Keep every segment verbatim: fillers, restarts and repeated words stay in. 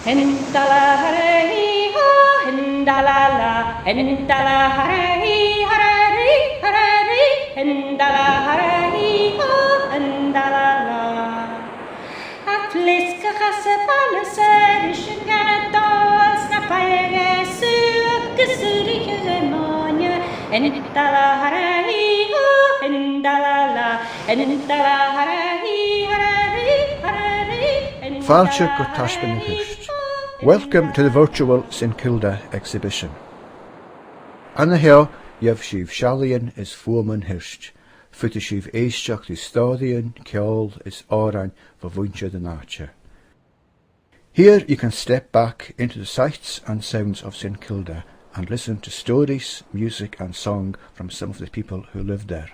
Hindala hara hee ho, hindala la, hindala hara hee hara ree, hara ree, hindala hara hee ho, hindala la. At least ga chas a' bhaile 's air is an gana dòs na paige suc gus uri chige mòine, hindala hara hee ho, hindala la, hindala hara hee hara ree, hara ree, hindala. Fàilte gu Taisbeanadh Hiort. Welcome to the virtual St Kilda exhibition. An-seo, gheibh sibh seallaidhean is fuaimean Hiort, faodaidh sibh èisteachd ri stòiridhean, ceòl is òrain bho mhuinntir an àite. Here you can step back into the sights and sounds of St Kilda and listen to stories, music and song from some of the people who lived there.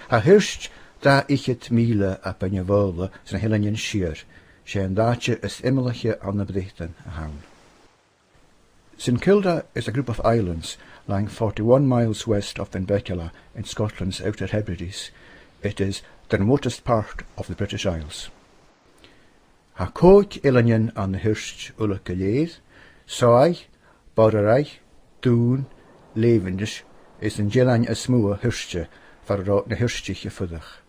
Tha Hiort dà fhichead mìle à Beinn na Faoghla sna h-Eileanan Siar, 's e an t-àite as iomallaiche ann am Breatainn a th' ann. St Kilda is a group of islands lying forty-one miles west of Benbecula in Scotland's Outer Hebrides. It is the remotest part of the British Isles. Tha còig eileanan ann an Hiort uile gu lèir: Sòaigh, Boraraigh, Dùn, Lèimhnis is an t-eilean as motha, Hiorta, far an robh na Hiortaich a' fuireach.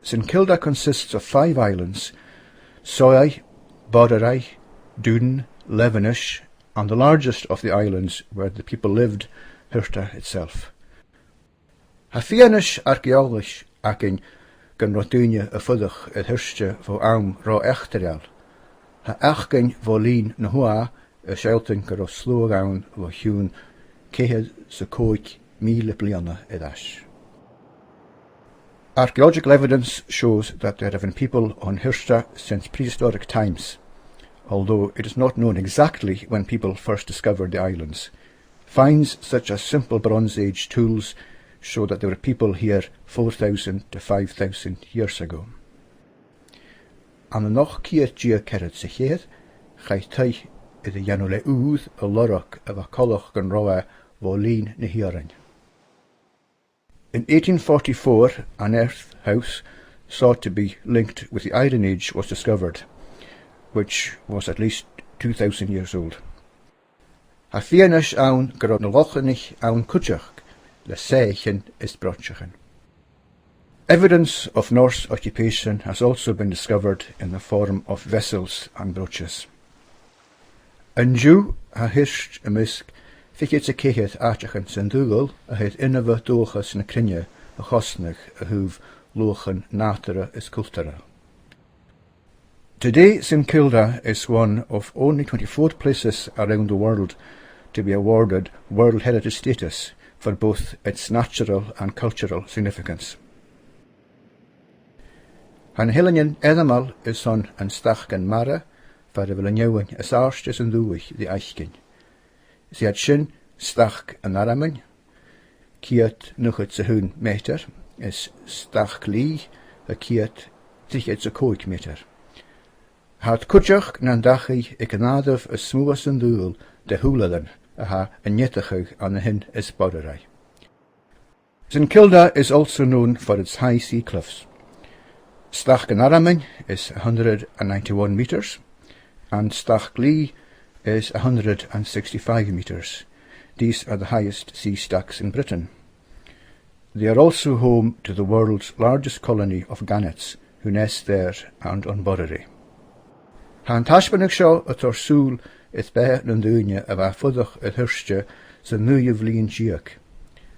St Kilda consists of five islands: Sòaigh, Boraraigh, Dùn, Lèimhnis, and the largest of the islands where the people lived, Hiorta itself. Tha fianais arc-eòlais againn gun robh daoine a' fuireach air Hiorta bho àm ro-eachdraidheil. Tha achdainn bho linn na h-uaighe a' sealltainn gun robh sluagh ann bho chionn ceithir 's a còig mìle bliadhna air ais. Archaeological evidence shows that there have been people on Hiorta since prehistoric times, although it is not known exactly when people first discovered the islands. Finds such as simple Bronze Age tools show that there were people here four thousand to five thousand years ago. Ann an ochd ceud deug ceathrad 's a ceithir, chaidh taigh air a dhèanamh le ùir a lorg a bha coltach gun robh e bho linn na h-iarainn. In eighteen forty-four, an earth house thought to be linked with the Iron Age was discovered, which was at least two thousand years old. Tha fianais ann gun robh na Lochlannaich ann cuideachd, le soithichean is braideagan. Evidence of Norse occupation has also been discovered in the form of vessels and brooches. An-diugh, tha Hiort am measg fichead 's a ceithir àiteachan san t-saoghal a tha air inbhe dualchas na cruinne a chosnadh a thaobh luachan nàdarra is cultarail. Today, St Kilda is one of only twenty-four places around the world to be awarded World Heritage status for both its natural and cultural significance. Tha na h-Eileanan Earmail airson an Stac an Mara, far a bheil an fheadhainn as àirde san dùthaich ri fhaicinn. 'S iad sin Stac an Armainn, ceud naochad 's a h-aon meatair, is Stac Lì, ceud trithead 's a còig meatair. Tha iad cuideachd nan dachaigh aig an àireamh as motha san t-saoghal de shùilearan a tha a' neadachadh ann a shin is Boraraigh. St Kilda is also known for its high sea cliffs. Stac an Armainn is a hundred and ninety-one metres, and Stac Lì is a hundred and sixty-five metres. These are the highest sea stacks in Britain. They are also home to the world's largest colony of gannets, who nest there and on Boraraigh. Tha an taisbeanadh seo a' toirt sùil air beatha nan daoine a bha a' fuireach air Hiorta san naoidheamh linn deug,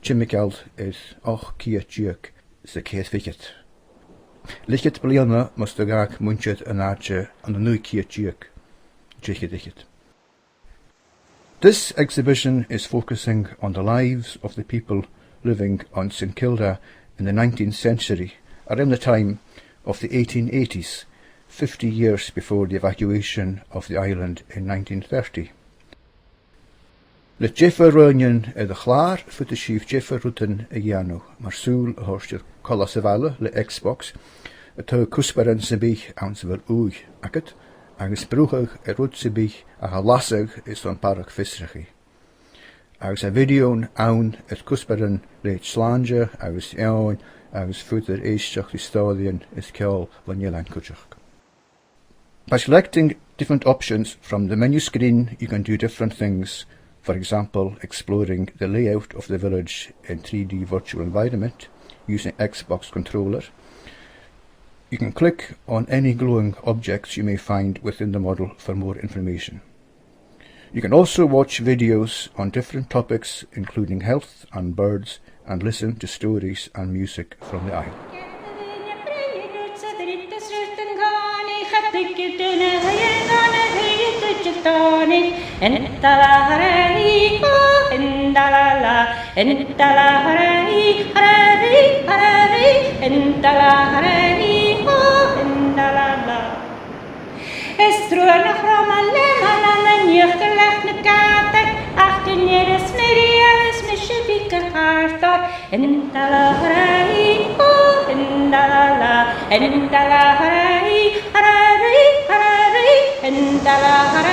timcheall air ochd ceud deug 's a ceithir fichead. Leth-cheud bliadhna mus do dh'fhàg muinntir an àite ann an naoi ceud deug, trithead fichead. This exhibition is focusing on the lives of the people living on St Kilda in the nineteenth century, around the time of the eighteen eighties, fifty years before the evacuation of the island in nineteen thirty. Le diofar roghainnean air a' chlàr, faodaidh sibh diofar rudan a dhèanamh, mar sùil a thoirt air coltas a' bhaile le Xbox, a' toirt cuspairean sam bith anns a bheil ùidh agad, agus bruthadh air rud sam bith a tha lasadh airson barrachd fiosrachaidh. Agus tha bhideothan ann air cuspairean leithid slàinte agus eòin agus fuaimneachadh, èisteachd ri stòiridhean is ceòl bhon eilean cuideachd. By selecting different options from the menu screen, you can do different things. For example, exploring the layout of the village in three D virtual environment using Xbox controller. You can click on any glowing objects you may find within the model for more information. You can also watch videos on different topics, including health and birds, and listen to stories and music from the isle. Is truagh nach robh math leam ann an iochdail leat na gàta, ach gun iarras mi riamh is mise bhith gu càirdeil. Indalaharaí, ó, indalala, indalaharaí, haraí, haraí, indalaharaí.